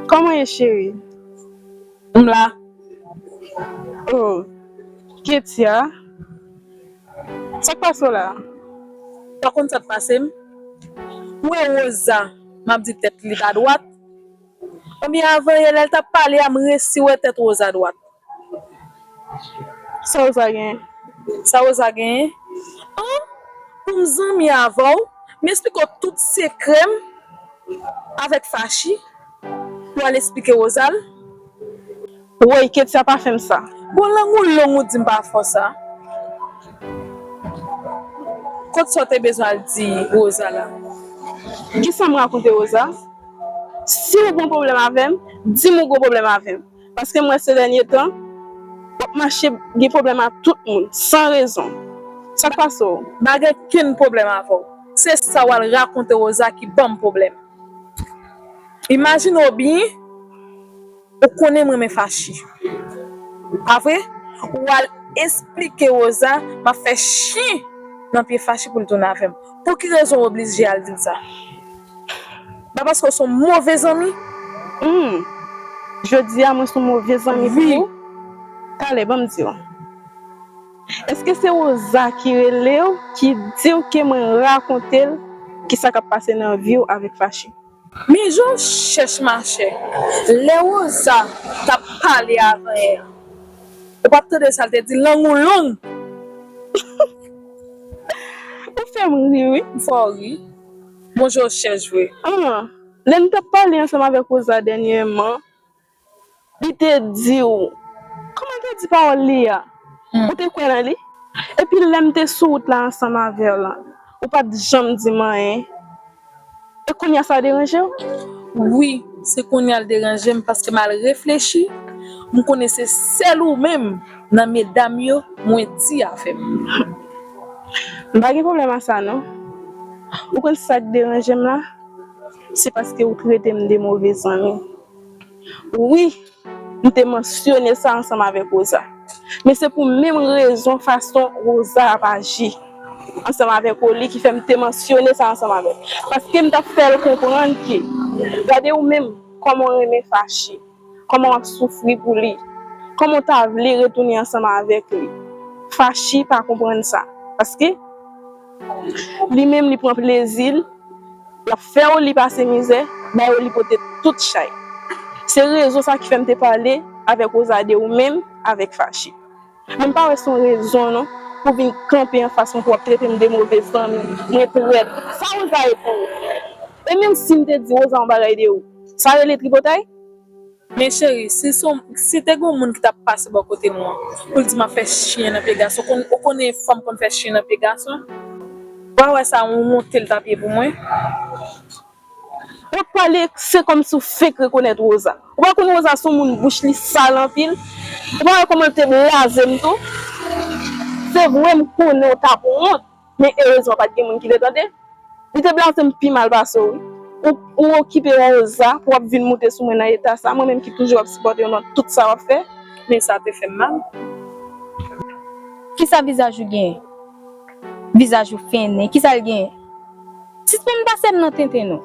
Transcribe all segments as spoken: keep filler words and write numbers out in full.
Kòman ye, cheri? M la. Oh, Ketia. Sa k pase w la? Pa konn sa k pase m? Ou wè Rosa, m ap di tèt li pa dwat. Konbyen avan yè lè l t ap pale a, m resi wè tèt Rosa dwat. Sa Rosa genyen? Sa Rosa genyen? An, pou m zanmi avè w, m esplike w tout sekrè m avèk Fachi, pou w al esplike Rosa l. Woy, Ketia, pa fè m sa. Bon, lang ou long ou di m pa fè w sa. Kot sa w te bezwen al di Rosa la? Kisa m rakonte Rosa? Si w gen pwoblèm avè m, di m ou gen pwoblèm avè m. Paske m wè se dènye tan, w ap mache gen pwoblèm ak tout moun, san rezon. Sa k pase w? M pa gen kenn pwoblèm avè w. Se sa w al rakonte Rosa ki ban m pwoblèm. Imajine w byen, ou konnen m renmen Fachi. Pa vre? Ou al esplike Rosa, m ap fè chen nan pye Fachi pou l tounen avè m. Pou ki rezon w oblije al di l sa? Pa paske w se yon move zanmi? Hmm. Jodi a, mwen se yon move zanmi pou ou? Talè, ban m di w. Èske se Rosa ki rele w, ki di w ke mwen rakonte l kisa k ap pase nan vi w avèk Fachi? Men jan w chèch machè. Lè Rosa t ap pale avan yè a, ou p ap tande sa l te di, lang ou long. Ou fè m ri, wi. M fè w ri. Bon jan w chèch vre. Ah, lè n t ap pale ansanm avèk Rosa dènyèman, li te di w, kòman l te di pawòl li a? Hmm. Ou te kwè nan li? Epi lè m te sou wout la ansanm avè w lan, ou pa t janm di m anyen. E kounye a sa deranje w? Wi, se kounye a l deranje m paske m al reflechi, m konnen se sèl ou menm nan medam yo mwen di avè m. M pa gen pwoblèm a sa non. Ou konn sa k deranje m la? Se paske ou trete m de move zanmi. Wi, m te mansyone sa ansanm avèk Rosa. Men se pou menm rezon, fason Rosa ap aji ansanm avèk Oli ki fè m te mansyone sa ansanm avè l. Paske m t ap fè l konprann ke, gade ou menm, kòman w renmen Fachi, kòman w ap soufri pou li, kòman w ta vle retounen ansanm avèk li. Fachi pa konprann sa. Paske li menm li pran plezi l, l ap fè Oli pase mizè, bay Oli pote tout chay. Se rezon sa ki fè m te pale avèk Rosa de ou menm avèk Fachi. Men m pa wè se yon rezon non pou vin kanpe anfas mwen pou w ap trete m de move zanmi, mwen trèt. Sa Rosa ye pou ou? E menm si m te di Rosa yon bagay de ou, sa rele tripotay? Men cheri, si se yon, si te gen yon moun ki t ap pase bò kote nou an, pou l di m ap fè chen nan pye gason, ou konn, ou konnen fanm konn fè chen nan pye gason? W a wè sa, yon wonte l t ap ye pou mwen. W ap pale, se kòmsi w fenk rekonèt Rosa. Ou pa konn Rosa se yon moun bouch li sal anpil? Ou pa wè kòman l te blaze m tou? Se vre m konnen w t ap wont, men erezman pa t gen moun ki te tande. Li te blaze m pi mal pase w, wi. Ou, ou okipe Rosa pou w ap vin moute sou mwen nan eta sa, mwen menm ki toujou ap sipòte w nan tout sa w ap fè. Men sa te fè m mal. Kisa vizaj ou genyen? Vizaj ou fennen, kisa l genyen? Sispann pase m nan tenten non.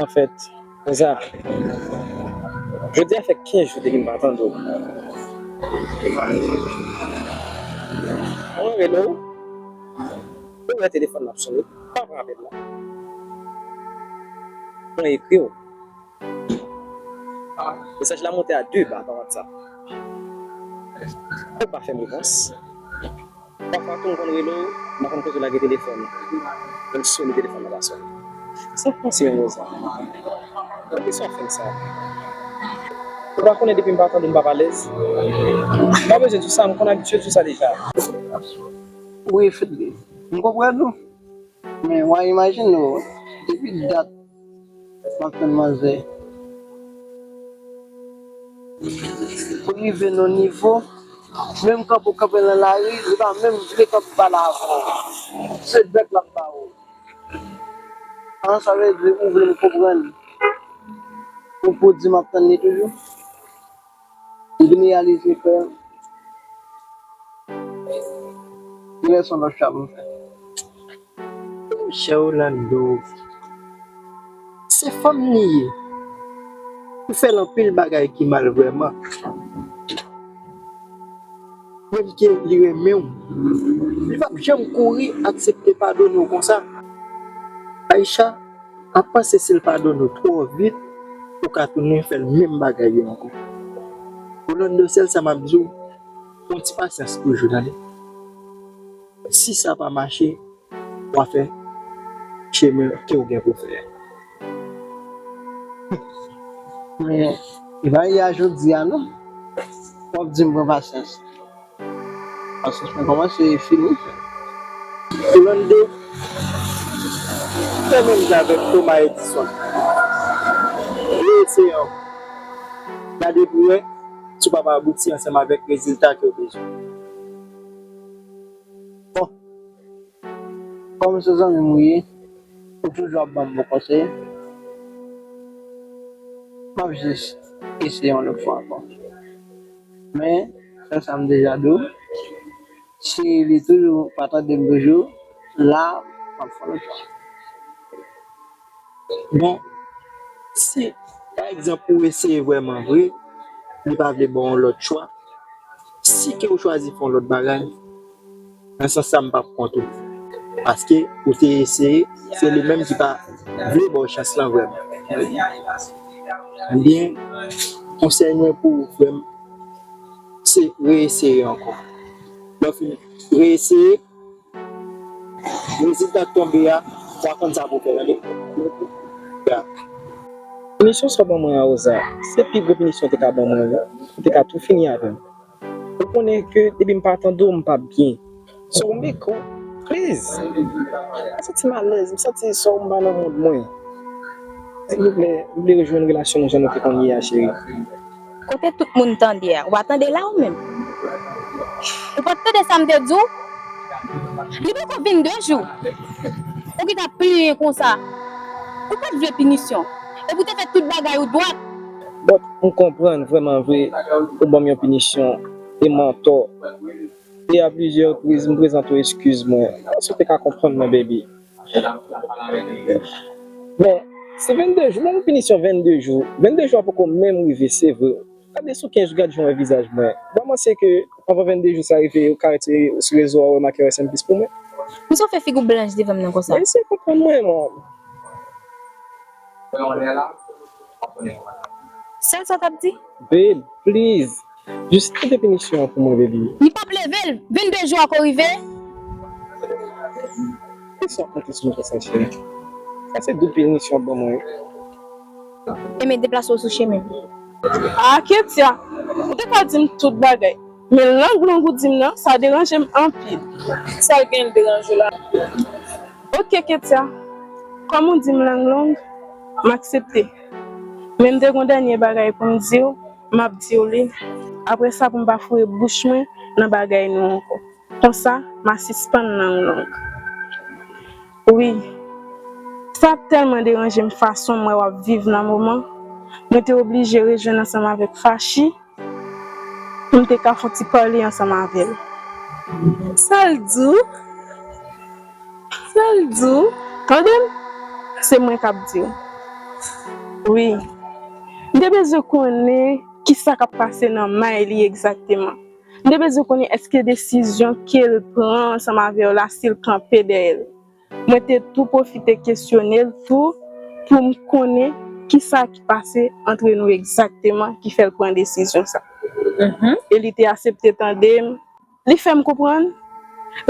Anfèt, Rosa, jodi a fè kenz jou depi m pa tande w. Mwen rele w, ou wè telefòn nan ap sonnen, pa pran apèl la. Mwen ekri w. Mesaj la monte a de ba pa WhatsApp. Ou pa fè m repons. Pafwa tou m konn rele w, m pa konn kote w lage telefòn. Menm sone telefòn nan pa sone. Sa k pase menm Rosa? Poukisa w fè m sa? Ou pa konnen depi m pa tande w m p ap alèz? M pa bezwen di w sa, m konn abitye di w sa deja. Wi, Fedly, m konprann ou. Men w a imajine w, depi dat m ap tann manzè. Pou rive nan nivo, menm kanpe w kanpe nan lari, li pa menm vle kanpe pale avè w. Se bèk l ap ba ou. An, sa vle di ou vle m konprann. Ou pou di m ap tann li toujou? M vin reyalize ke genlè se yon lòt chwa pou m fè. Chè Orlando, se fanm li ye. Ou fè l anpil bagay ki mal vrèman. Menm ke li renmen w, li p ap janm kouri aksepte padone w konsa. Aisha ap panse si l padone w twò vit, ou ka tounen fè l menm bagay yo ankò. Orlando, sèl sa m ap di w, yon ti pasyans toujou, tande. Si sa pa mache, w a fè chemen ke w gen pou fè a. Men, e pa ye a jodi a non. W ap di m pran pasyans. Pasyans mwen kòmanse fini. Orlando, fè menm jan avèk Thomas Edison. Reeseye ankò. Gade pou wè si w p ap abouti ansanm avèk rezilta ke w bezwen. Bon, kòm se zanmi m ou ye, ou toujou ap ban m bon konsèy, m ap jis eseye yon lòt fwa ankò. Men, sèl sa m deja di w, si li toujou pa tande m toujou, la, m ap fè yon lòt fwa. Bon, si, pa egzanp, ou eseye vrèman vre, li pa vle ba w yon lòt chwa, si ke ou chwazi fè yon lòt bagay, nan sans sa, m p ap kont ou. Paske ou te eseye, se li menm ki pa vle ba w chans lan vrèman. Ebyen, konsèy mwen pou ou, frè m, se reeseye ankò. Lè w fin reeseye, rezilta k tonbe a, w a konn sa pou w fè, tande. Ya. Pinisyon sa w ban mwen a, Rosa, se pi gwo pinisyon w te ka ban mwen, wi. Ou te ka tou fini avè m. Ou konnen ke depi m pa tande w, m p ap byen. So, Miko, please. M santi m alèz, m santi sa w m pa nan mond mwen. Silvouplè, m vle rejwenn relasyon nou jan nou te konn ye a, cheri. Kote tout moun tande a, w pa tande la ou menm? Ou pa t tande sa m te di w? Li poko vennde jou. Ou gentan ap plenyen konsa. Ou pa t vle pinisyon. Epi w te fè tout bagay ou dwat. But m konprann vrèman vre, ou ban m yon pinisyon e m antò. E a plizyè repriz, m prezante w eskiz mwen. Èske w te ka konprann mwen, baby? Bon, se vennde jou, ban m pinisyon vennde jou. Vennde jou a poko menm rive, se vre. Gade sou kenz jou, gad jan w wè vizaj mwen. Ban m panse ke anvan vennde jou sa rive, ou ka retire sou rezo a, ou remake wè se m plis pou mwen. Poukisa w fè figi w blanch devan m nan konsa? Eseye konprann mwen, mom. Sèl sa w t ap di? Babe, please. Jis kite pinisyon an pou mwen, baby. Li p ap leve l. Vennde jou a ko rive. Kisa w konte sou mwen konsa, cheri? Sa se doub pinisyon w ban mwen, wi. Enben, deplase w sou chemen m. Ah, Ketia, ou te ka di m tout bagay. Men lang long ou di m nan, sa deranje m anpil. Sa l gen l deranje w la? Oke, Ketia. Kòm ou di m lang long, m aksepte. Men m te gon dènye bagay pou m di w, m ap di w li. Apre sa, pou m pa foure bouch mwen nan bagay nou ankò. Konsa, m a sispann lang long. Wi. Sa ap tèlman deranje m fason m wè w ap viv nan moman. Mwen te oblije rejwenn ansanm avèk Fachi. M te ka fè yon ti pale ansanm avè l. Sa l di w? Sa l di w? Tande m, se mwen k ap di w. Wi. M te bezwen konnen kisa k ap pase nan may li egzakteman. M te bezwen konnen èske desizyon ke l pran ansanm avè w la, si l kanpe dèyè l. Mwen te tou pwofite kesyone l tou pou m konnen kisa ki pase antre nou egzakteman ki fè l pran desizyon sa. Mhm. E li te aksepte tande m. Li fè m konprann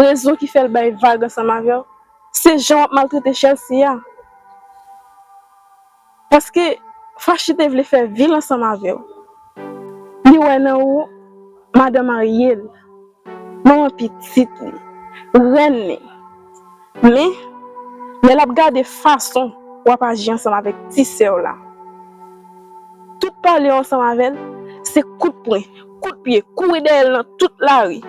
rezon ki fè l bay vag ansanm avè w, se jan w ap maltrete Chelsea a. Paske Fachi te vle fè vi l ansanm avè w. Li wè nan ou madanm marye l, manman pitit li, rèn li. Men, lè l ap gade fason w ap aji ansanm avèk ti sè w la, tout pale w ansanm avè l, se kout pwen, kout pye, kouri dèyè l nan tout lari.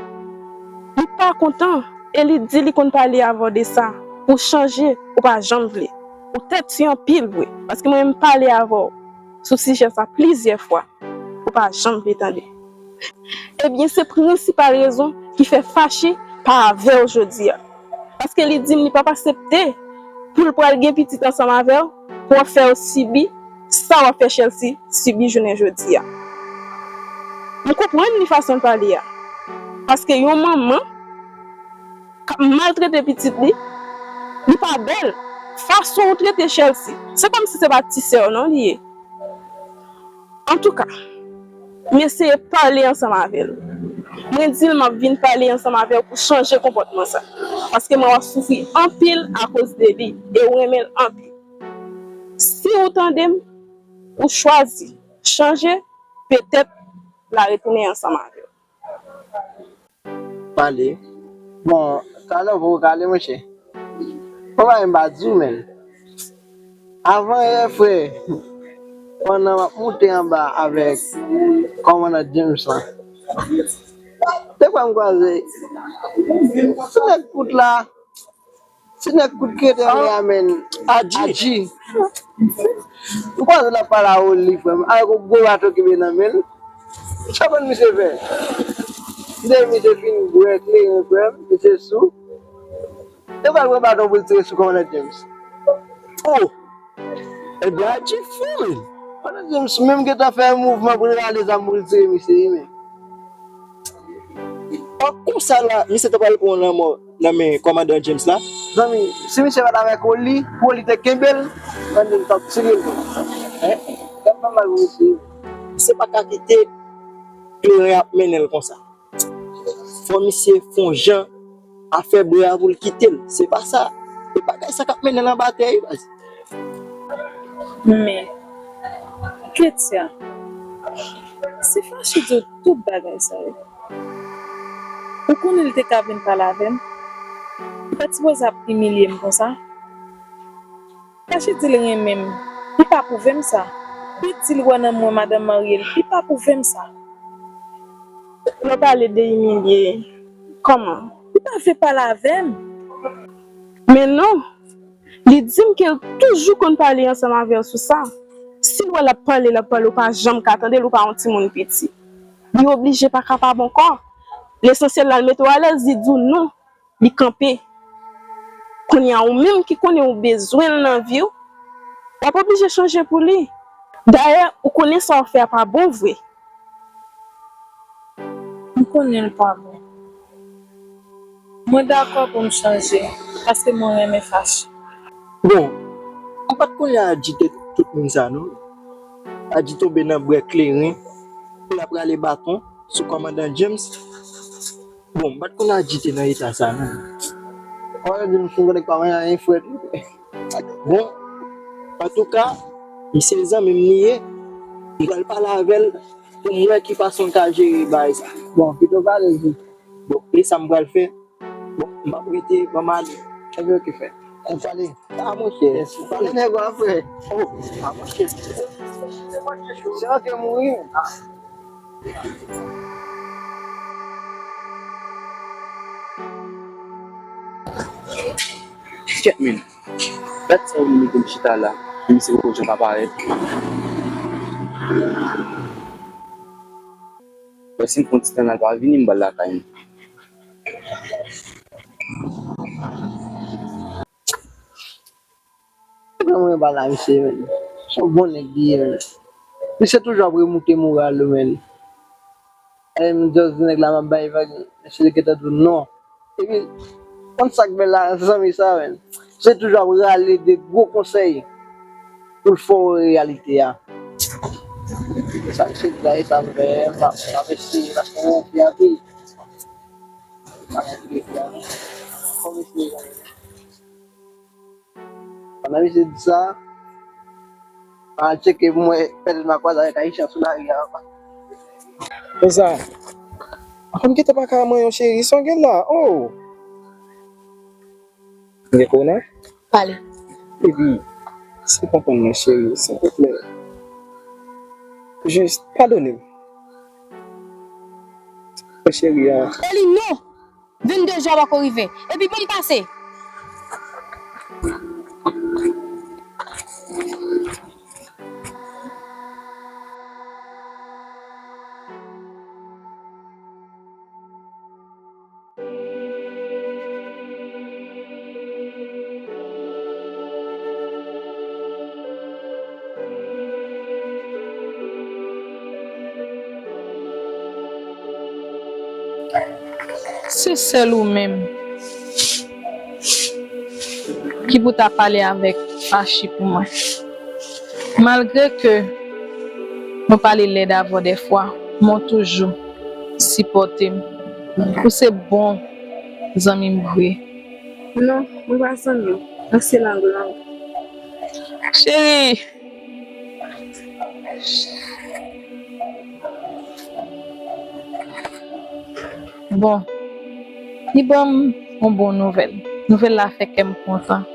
Li pa kontan e li di li konn pale avè w de sa. Ou chanje, ou pa janm vle. Ou tèti anpil vre. Paske mwen menm pale avè w sou sijè sa plizyè fwa. Ou pa janm vle tande. Ebyen, se prensipal rezon ki fè Fachi pa avè w jodi a. Paske li di m li p ap aksepte pou l pral gen pitit ansanm avè w, pou w ap fè yo sibi sa w ap fè Chelsea sibi jounen jodi a. M konprann li fason l pale a. Paske yon manman k ap maltrete pitit li, li pa bèl. Fason w trete Chelsea, se kòmsi se pa ti sè w non li ye. Antouka, m eseye pale ansanm avè l. Mwen di l m ap vin pale ansanm avè w pou chanje konpòtman sa. Paske mwen wè w ap soufri anpil akoz de li e w renmen l anpil. Si w tande m, ou chwazi chanje, petèt l a retounen ansanm avè w. Pale. Bon, talè w poko kale, monchè. Ou pa menm pa di w, menn. Avan yè, frè, pandan m ap moute anba avèk kòmandan James lan, te kwè m kwaze ti nèg kout la. Ti nèg kout krete anlè a, menn. Adji. Adji. M kwaze l ap pale a Oli, frè m, avèk yon gwo baton kenbe nan men l. Sa konn misye fè? Lè misye fin bwè kleren, frè m, misye sou. Yo pral pran baton pou l tire sou kòmandan James. Oh! Ebyen, Adji fou, menn. Kòmandan James menm gentan fè mouvman pou l rale zam pou l tire misye, wi, menn. An konsa la, misye ta pral pran lanmò nan men kòmandan James la. Zanmi, si misye pa t avèk Oli, pou Oli te kenbe l, kòmandan James t ap tire l tou. Gad manman misye. Misye pa ka kite kleren ap mennen l konsa. Fò misye fè yon jan a fè bra pou l kite l. Se pa sa. E bagay sa k ap mennen l anba tè wi baz. Men, Ketia, se fache di w tout bagay sa yo. Ou konnen l te ka vin pale avè m? Li pa t sipoze ap imilye m konsa. Fache di l renmen m, li pa pwouve m sa. Li di l wè nan mwen madanm marye l, li pa pwouve m sa. Lè w pale de imilye, kòman? Li pa vle pale avè m. Men non, li di m ke l toujou konn pale ansanm avè w sou sa. Si l wè l ap pale, l ap pale, ou pa janm ka tande l, ou pa yon timoun piti. Li oblije pa kapab ankò. Lesansyèl la, l mete w alèz, li di w non, li kanpe. Kounye a, ou menm ki konnen ou bezwen l nan vi w, w ap oblije chanje pou li. Dayè, ou konnen sa w fè a pa bon vre. M konnen l pa bon. Mwen dakò pou m chanje, paske mwen renmen fache. Bon, m pa t konnen Adji te tout moun sa non. Adji tonbe nan bwè kleren pou l ap rale baton sou kòmandan James. Bon, m pa t konnen Adji te nan eta sa non. Kòmandan James, m konnen pa manyen anyen frèt. Bon, antouka, misye zanmi m li ye. M pral pale avè l pou m wè ki fason l ka jere bagay sa. Bon, pito pale vit. Bon, e sa m pral fè. Bon, m ap rete, ban m ale. Ebyen, oke, frè. Ann pale. A, monchè. Pale nèg ou a, frè. Oh, a, monchè. Se anke mouri. Kèt, men. Dat sa ou mete m chita la, epi misye poko janm pa parèt. Bon, si m pran ti tan la, l pa vini, m ba l lakay m. Mwen pa la, misye, men. Se yon bon nèg li ye, men. Misye toujou ap remoute moral ou, men. E m just di nèg la m ap bay vag, misye gentan di w non. Epi, konn sa k bèl la, zanmi sa, men. Se toujou ap rale de gwo konsèy pou l fè w wè reyalite a. Sa misye di la, e sa m fè, m ap, m ap eseye, paske mwen anvi anpil. M ap eseye, fò m eseye. Pandan misye di sa, m al tcheke pou m wè pètèt m a kwaze avèk Ayisyen sou lari a ankò. Konsa, m gentan pa ka manyen w cheri, sa w gen la? Oh! M gen kona? Pale. Epi, si w konprann mwen cheri, silvouplè, jis padone m. Mwen cheri a. Eli, non! Vennde jou a pako rive. Epi pou m pase. Se sèl ou menm ki pou ta pale avèk Fachi pou mwen. Malgre ke mwen pale lèd avè w dèfwa, men w toujou sipòte m. Ou se bon zanmi m vre. Non, mwen pa zanmi w. Mwen se lang lang. Cheri! Bon, li ban m yon bon nouvèl. Nouvèl la fè kè m kontan.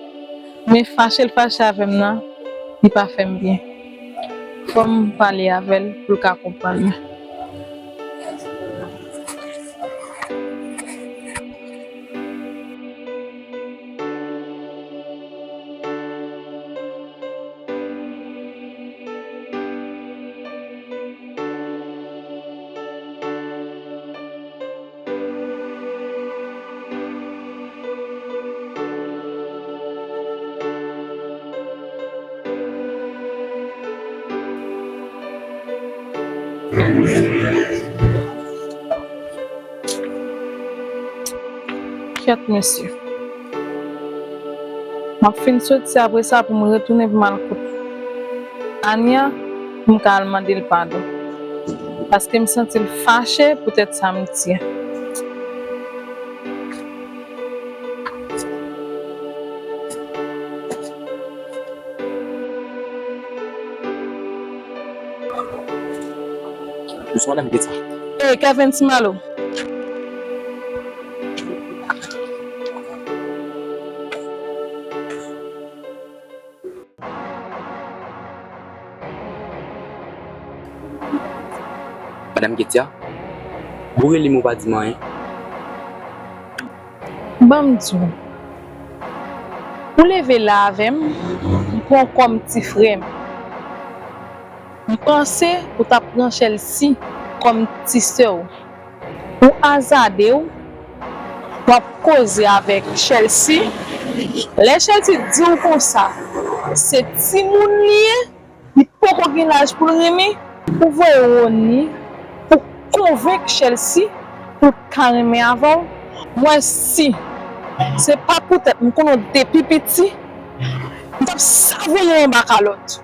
Men fache l fache avè m nan, li pa fè m byen. Fò m pale avè l pou l ka konprann mwen. Kèt mesye. M ap fin soti apre sa pou m retounen pou m al kote Ania pou m ka al mande l padon. Paske m santi l fache poutèt sa m di a. Doucement, madame Guetta. Hey, Kevin Timalo. Madame Ketia, boure li men w pa di m anyen. Ban m di w, ou leve la avè m, m pran w kòm ti frè m. M panse ou t ap pran Chelsea kòm ti sè w. Ou azade w, w ap koze avèk Chelsea. Lè Chelsea di w konsa, se timoun li ye, li poko gen laj pou l renmen, ou voye Rony pou konvenk Chelsea pou l ka renmen avè w. Mwen si se pa poutèt m konnen w depi piti, m t ap savoure w anba kalòt.